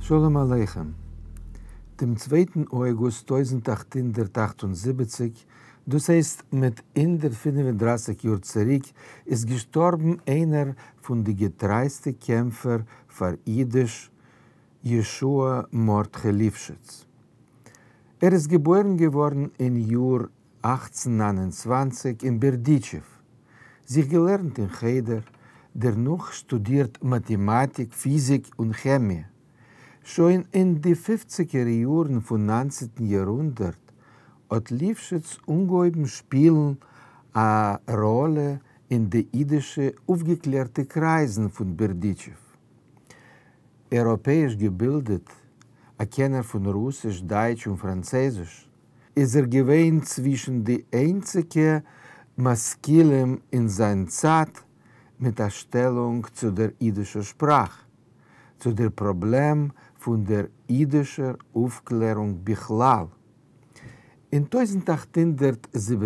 שלום עליכם. דעם צווייטן אויגוסט 1878, דאס הייסט מיט 135 יאר צוריק, איז געשטארבן איינער פון די געטרייסטע קעמפער פאר אידיש, יהושע מרדכי ליפשיץ. ער איז געבוירן געווארן אין יאר 1829 אין בערדיטשעוו, זיך געלערנט אין חדר, דערנאך שטודירט מאטעמאטיק, פיזיק און כעמיע. שוין אין די פופציגער יארן פון ניינצנטן יארהונדערט האט ליפשיץ אנגעהויבן שפילן א ראלע אין די אידישע אויפגעקלערטע קרייזן פון בערדיטשעוו. אייראפעאיש געבילדעט, א קענער פון רוסיש, דייטש און פראנצייזיש, איז ער געווען צווישן די איינציגע משכילים אין זיין צייט מיט א שטעלונג צו דער אידישער שפראך, צו דער פראבלעם פון דער אידישער אויפקלערונג בכלל. אין 1867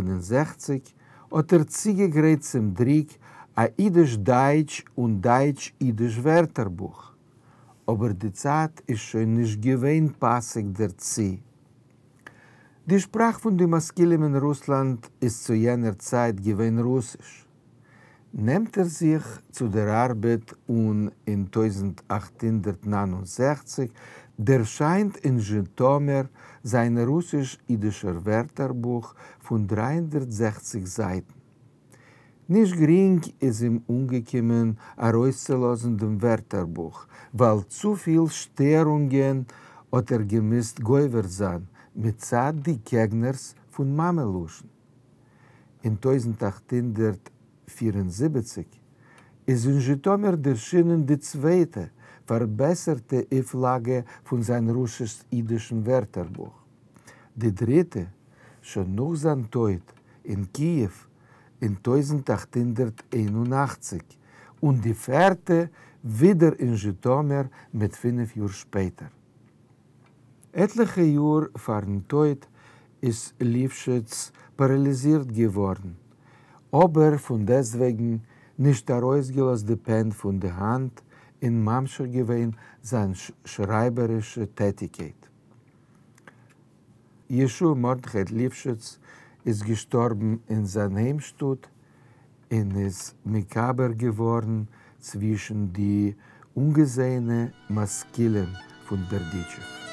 האט ער צוגעגרייט צום דרוק א אידיש-דייטש און דייטש-אידיש ווערטערבוך, אבער די צייט איז שוין נישט געווען פאסיג דערצו. די שפראך פון די משכילים אין רוסלאנד איז צו יענער צייט געווען רוסיש. נעמט ער זיך צו דער ארבעט און אין 1869 ערשיינט אין זשיטאמיר זיין רוסיש-אידישער ווערטערבוך פון 360 זייטן. נישט גרינג איז אים אנגעקומען ארויסצולאזן דעם ווערטערבוך, ווייל צופיל שטערונגען האט ער געמוזט גובר זיין מצד די קעגנערס פון מאמע-לשון. אין 1874 איז אין זשיטאמיר ערשינען די צווייטע, פארבעסערטע אויפלאגע פון זיין רוסיש-אידישן ווערטערבוך. די דריטע, שוין נאך זיין טויט אין קיעוו אין 1881, און די פערטע ווידער אין זשיטאמיר מיט פינף יאר שפעטער. עטליכע יאר פארן טויט איז ליפשיץ פאראליזירט געווארן, אבער פון דעסטוועגן נישט ארויסגעלאזט די פען פון די האנט און ממשיך געווען זיין שרייבערישע טעטיקייט. יהושע מרדכי ליפשיץ איז געשטארבן אין זיין היימשטאט און איז מקובר געווארן צווישן די אנגעזעענע משכילים פון בערדיטשעוו.